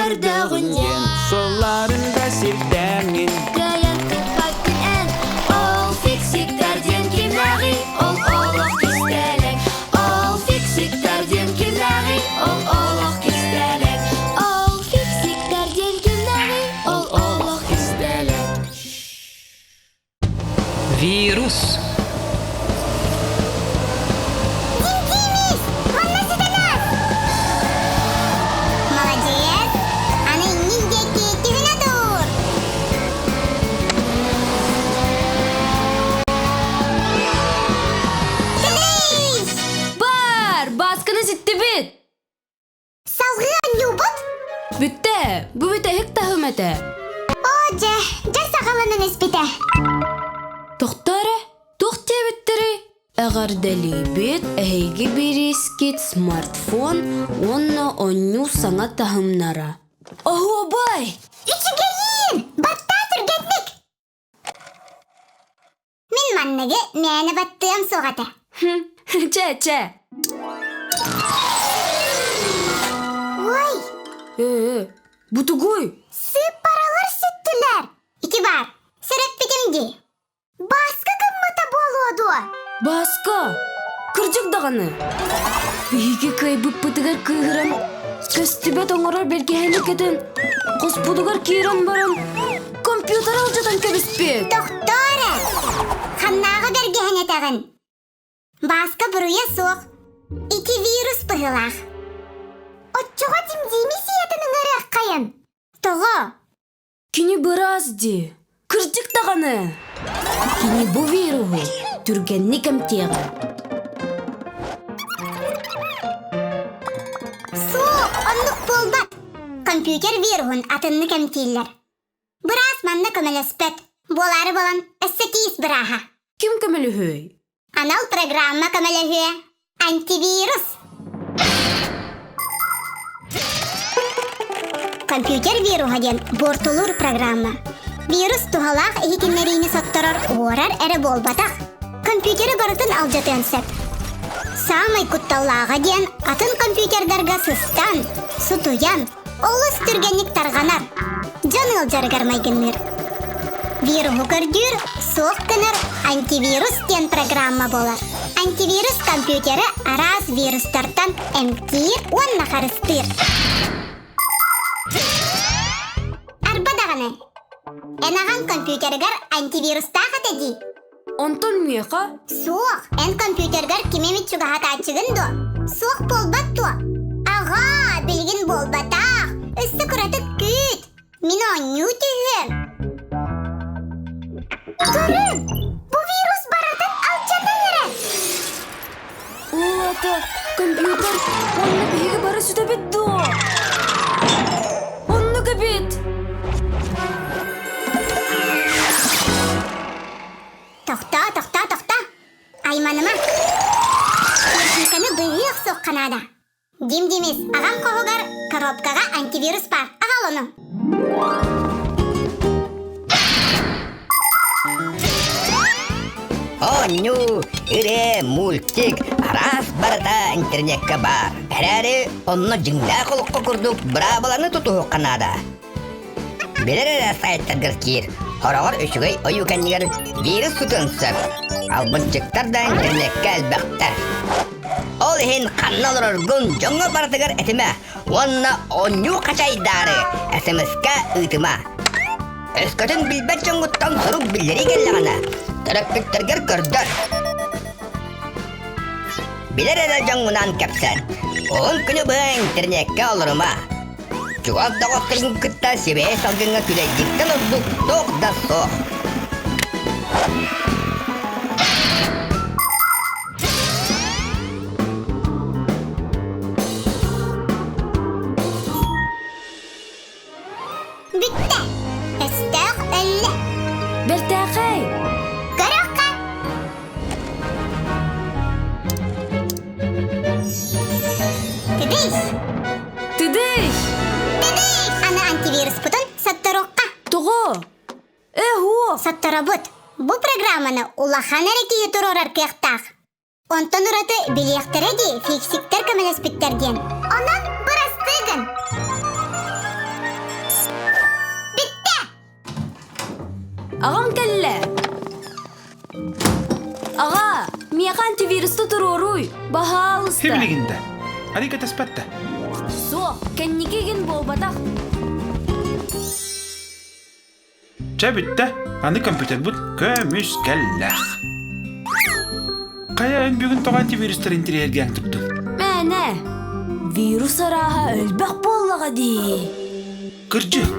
Көрдөҕүн Диэн суолларын да сирдээҥҥин Кыайан тыппаккын эн Ол фиксиктэр диэн кимнээҕий Ол олох кистэлэҥ Ол фиксиктэр диэн кимнээҕий Ол олох кистэлэҥ Ол фиксиктэр диэн кимнээҕий Ол олох кистэлэҥ Вирус. Димис, манна сытан аас! Молодец! Аны иннин диэки түһүнэ тур! Тыдыыс! Бар! Баасканы ситтибит! Салгыы оонньуубут? Бүттэ! Бу бүтэһик таһым этэ. Оо дьэ, дьэ саҕаланан испитэ. Тохтоо эрэ, туох диэбиттэрий? Эҕэрдэлиибит, эһиги бириискит смартфон уонна оонньуу саҥа таһымнара. Оһуобай! Үчүгэйиин! Баттаа түргэнник! Мин манныгы мээнэ баттыам суох этэ. Чэ, чэ. Ой! Ээ, бу тугуй? Сыыппаралар сүттүлэр. Ити баар, сэрэппитим дии. Бааска гыммыта буолуо дуо? Бааска! Кырдьык даҕаны! Биһиги кыайбыппытыгар кыыһыран, көстүбэт оҥорор бэргэһэни кэтэн, хоспутугар киирэн баран, компьютер алдьатан кэбиспит! Тохтоо эрэ! Ханнааҕы бэргэһэни этэҕин? Бааска буруйа суох. Ити вирус быһыылаах. Оччоҕо Димдиими сиэтин ыҥырыаххайын. Тоҕо? Кини быраас дии. Кырдьык даҕаны! Кини бу вируһу түргэнник эмтиэҕэ. Суох, оннук буолбат. Компьютер вируһун атыннык эмтииллэр. Быраас манна көмөлөспөт. Буолаары буолан, өссө тиис бырааһа. Ким көмөлөһүөй? Анал программа көмөлөһүө. Антивирус. Компьютер вируһа диэн буортулуур программа. Вирус туһалаах иһитиннэриини сотторор уорар эрэ буолбатах, компьютеры барытын алдьатыан сөп. Саамай кутталлааҕа диэн атын компьютердарга сыстан, сутуйан, олус түргэнник тарҕанар, дьон ыалдьарыгар майгынныыр. Вируһу көрдүүр, суох гынар антивирус диэн программа буолар. Антивирус компьютеры араас вирустартан эмтиир уонна харыстыыр. Арба даҕаны, эн аҕаҥ компьютерыгар антивирустаах этэ дии. Онтон миэхэ? Суох, эн компьютергар ким эмит чугаһатааччыгын дуо? Суох буолбат дуо? Аҕаа, билигин буолбатах. Өссө кыратык күүт. Мин оонньуу түһүөм. Көрүҥ, бу вирус барытын алдьатан эрэр. Ол аата компьютер уонна биһиги бары сүтэбит дуо? Оннук эбит. Тохтоо, тохтоо, тохтоо! Айманыма! Техниканы быыһыы охсуохха наада. Дим-Димис, аҕам хоһугар коробкаҕа антивирус баар. Аҕал ону. Оонньуу, ырыа, мультик, араас барыта интернеккэ баар. Эрээри онно дьиҥнээх олоххо курдук быраабыланы тутуһуохха наада. Билэр эрэ сайтаргар киир, хороҕор үчүгэй ойуу кэннигэр вирус сытыан сөп. Албынчыктар да интернеккэ элбэхтэр. Ол иһин ханна олороргун дьоҥҥо барытыгар этимэ уонна оонньуу хачайдаары СМС-ка ыытыма. Өскөтүн билбэт дьоҥҥуттан сурук биллэрии кэллэҕинэ, төрөппүттэргэр көрдөр. Билэр эрэ дьоҥҥунаан кэпсэт. Уһун күнү быһа интернеккэ олорума. Чугас доҕотторгун кытта сибээс салгыҥҥа күлэйдиктэн ордук туох да суох. Бүттэ. Өстөөх өллө. Бэртээхэй! Көрүөххэ. Тыдыыс! Тыдыыс! Тыдыыс! Аны антивируспутун сотторуохха. Тоҕо? Э, һуох! Сотторобут. Бу программаны улахан эрэ киһи туруорар кыахтаах. Онтон ураты билиэхтэрэ дии фиксиктэр көмөлөспүттэр диэн. Онон бырастыы гын. Аҕам кэллэ. Аҕа, миэхэ антивируста туруоруй, баһаалыста. Сибилигин да. Али кэтэспэт да. Суох, кэнники игин буолбатах. Чэ бүттэ, аны компьютербут көмүскэллээх. Хайа эн бүгүн тоҕо антивирустар интириэһиргээн турдун? Мээнэ, вирус арааһа элбэх буоллаҕа дии. Кырдьык.